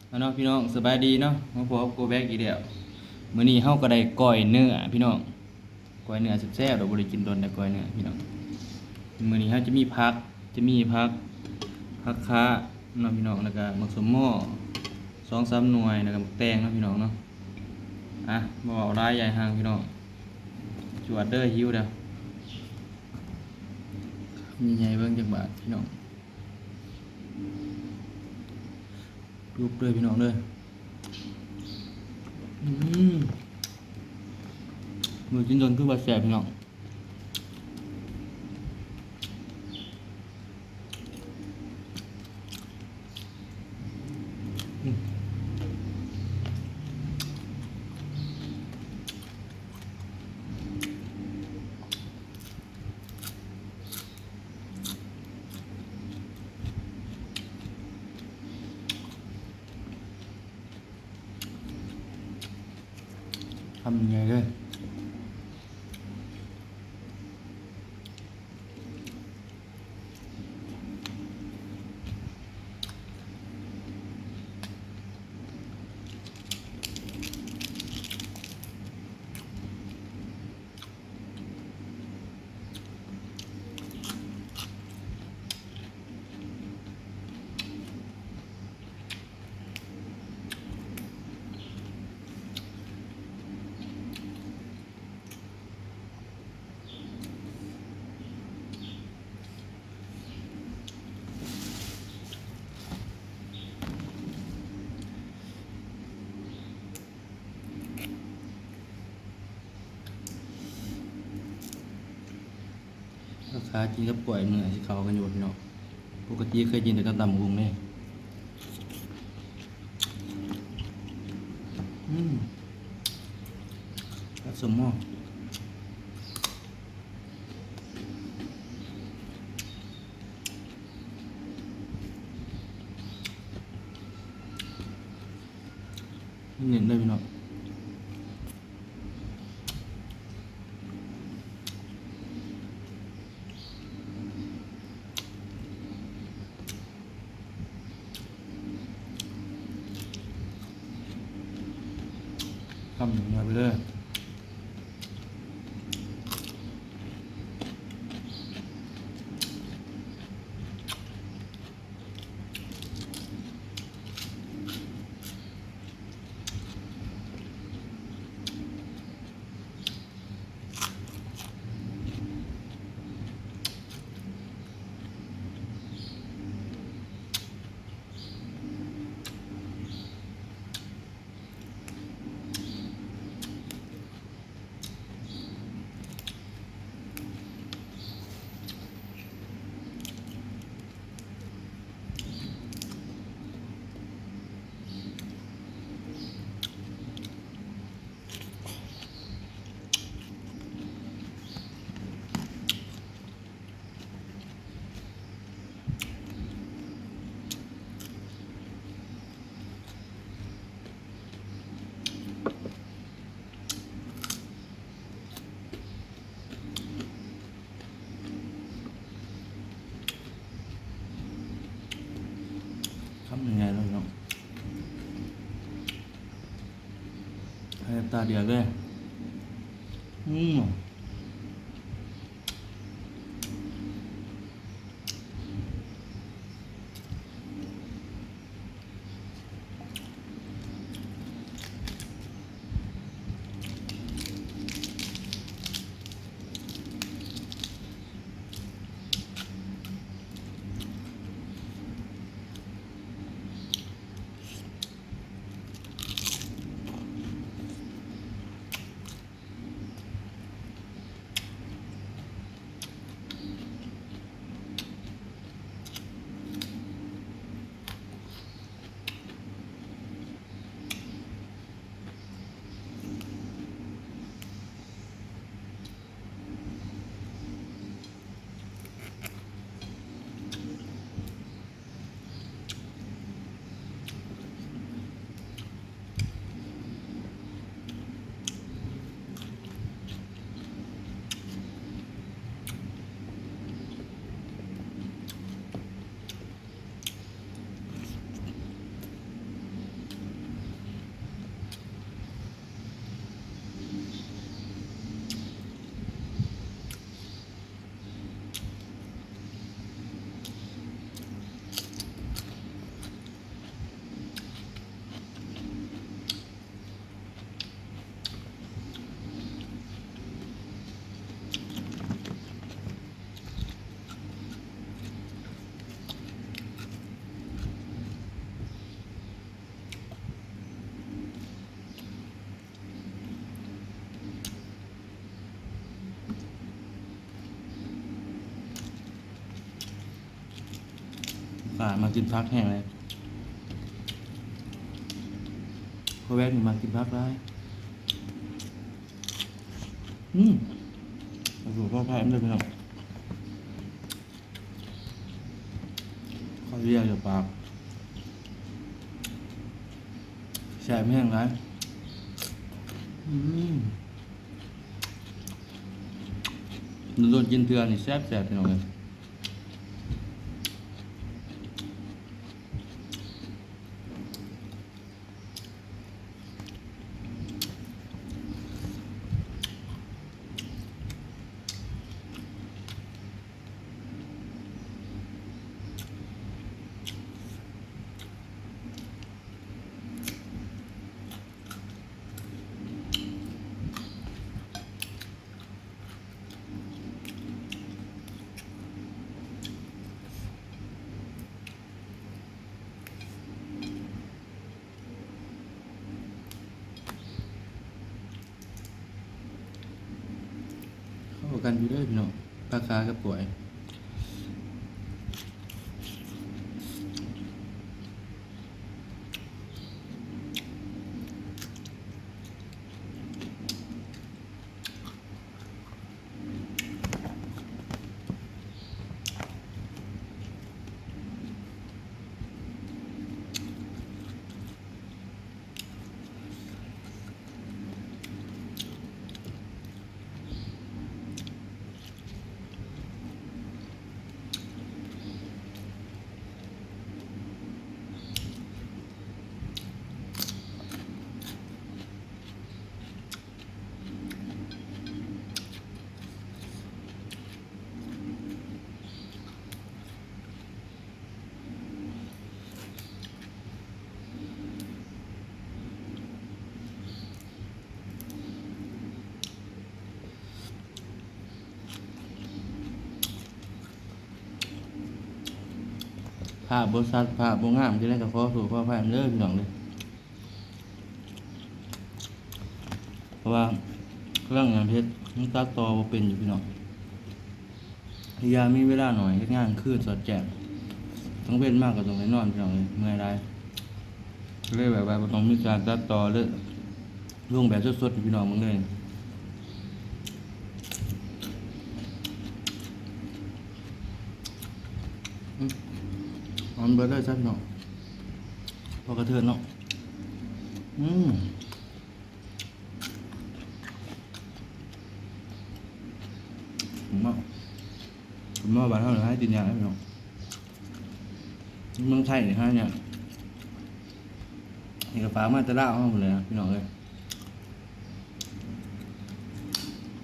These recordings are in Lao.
ເອົາເນາະພີ່ນ້ອງ ສະບາຍດີເນາະ ມາພົບກັບໂກແບັກອີກແລ້ວ. ມື້ນີ້ເຮົາກໍໄດ້ກ້ອຍເນື້ອພີ່ນ້ອງ ກ້ອຍເນື້ອແຊບໆ ດອກ ບໍ່ໄດ້ກິນດົນແລ້ວກ້ອຍເນື້ອພີ່ນ້ອງ. ມື້ນີ້ເຮົາຈະມີຜັກ ຈະມີຜັກ ຜັກຄາເນາະພີ່ນ້ອງ ແລ້ວກໍໝາກສົມມໍສອງສາມໜ່ວຍ ແລ້ວກໍໝາກແຕງເນາະພີ່ນ້ອງເນາະ. ອ່ະ ບໍ່ເວົ້າຫຼາຍ ຢ່າໃຫ້ຫ່າງພີ່ນ້ອງ ຈວດເດີ້ ຫິວເດີ້. ຄຳໃຫຍ່ໆ ເບິ່ງຈັກບາດພີ່ນ້ອງ. ຈຸບເດີ້ພີ່ນ້ອງເດີ້. ອືມ ມື້ກິນດົນຄືວ່າແຊບພີ່ນ້ອງ. ອືມ. ຄຳໃຫຍ່ເດີ້. ລາຄາກິນກັບກ້ອຍເນື້ອຊິເຂົ້າກັນຢູ່ບໍ່ພີ່ນ້ອງ? ປົກກະຕິເຄີຍກິນແຕ່ກັບຕຳບັກຫຸ່ງເດ້. ອືມ ກັບສົ້ມໝໍ້. ເນັ້ນເລີຍພີ່ນ້ອງ. ຄຳໃຫຍ່ໆ ໄປເລີຍ. ຄຳໃຫຍ່ໆ ເລີຍເນາະ. ໃຫ້ນ້ຳຕາດຽກເລີຍ. ອືມ. ອ ຫຼາຍ ມັກກິນຜັກແຮງເລີຍ. ພໍ່ແວ່ນນີ້ມັກກິນຜັກຫຼາຍ. ອືມ ໂອ້ໂຫ ຂໍອະໄພເດີພີ່ນ້ອງ. ເຂົ້າລຽວຢູ່ປາກ ແຊບແຮງຫຼາຍ. ອືມ ດົນໆກິນເທື່ອນີ້ແຊບໆ ພີ່ນ້ອງເອີຍ. ເຂົ້າກັນຢູ່ເດີພີ່ນ້ອງ ຜັກຄາກັບກ້ວຍ. ພາບບໍ່ຊັດ ພາບບໍ່ງາມ ຈັ່ງໃດກໍຂໍໂທດຂໍອະໄພນຳເດີພີ່ນ້ອງເດີ. ເພາະວ່າກຳລັງເຮັດ ຍັງຕັດຕໍ່ບໍ່ເປັນຢູ່ພີ່ນ້ອງ. ອີກຢ່າງມີເວລາໜ້ອຍ ເຮັດງານກາງຄືນສອດແຈ້ງ ກາງເວັນມາກໍຕ້ອງໄດ້ນອນພີ່ນ້ອງເອີຍ ເມື່ອຍຫຼາຍ. ກໍເລີຍແບບວ່າບໍ່ຕ້ອງມີການຕັດຕໍ່ເລີຍ ລົງແບບສົດໆໃຫ້ພີ່ນ້ອງເບິ່ງເລີຍ. ອືມ ຫອມເບີດເລີຍຊັ້ນເນາະ ພໍກະເທີນເນາະ. ອືມ ເນາະ ເນາະ ບ້ານເຮົາຫາກິນຍາກເນາະ ເມືອງໄທນີ້ຫາຍາກ. ນີ້ກໍຝາກມາແຕ່ລາວເຮົາພຸ້ນແຫຼະພີ່ນ້ອງເອີຍ.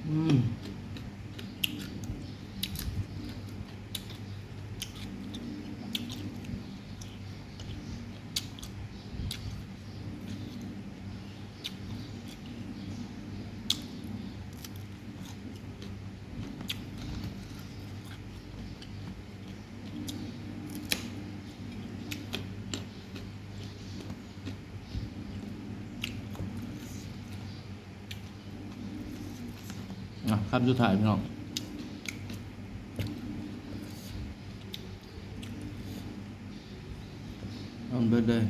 ອືມ ອ່ະ ຄຳສຸດທ້າຍພີ່ນ້ອງ ເອົາເບີດເລີຍ.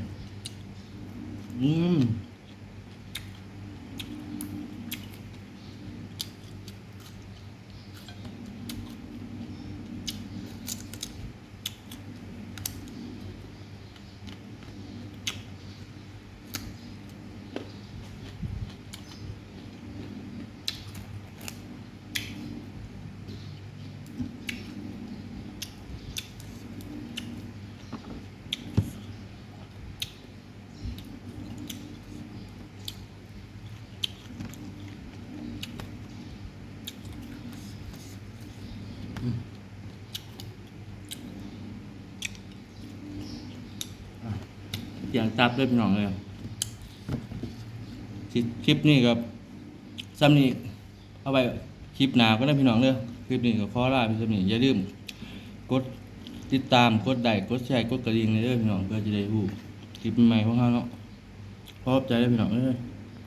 ອືມ. ອາ ກຽງຕັບເດີພີ່ນ້ອງເອີຍ. ຄລິບ ຄລິບນີ້ກໍສ່ຳນີ້ ເອົາໄວ້ຄລິບໜ້າກ່ອນເດີພີ່ນ້ອງເດີ. ຄລິບນີ້ກໍຂໍລາພຽງສ່ຳນີ້. ຢ່າລືມກົດຕິດຕາມ, ກົດໄລ, ກົດແຊ, ກົດກະດິ່ງເດີພີ່ນ້ອງ ເພື່ອຈະໄດ້ຮູ້ຄລິບໃໝ່ຂອງເຮົາເນາະ. ຂອບໃຈເດີພີ່ນ້ອງເອີຍ.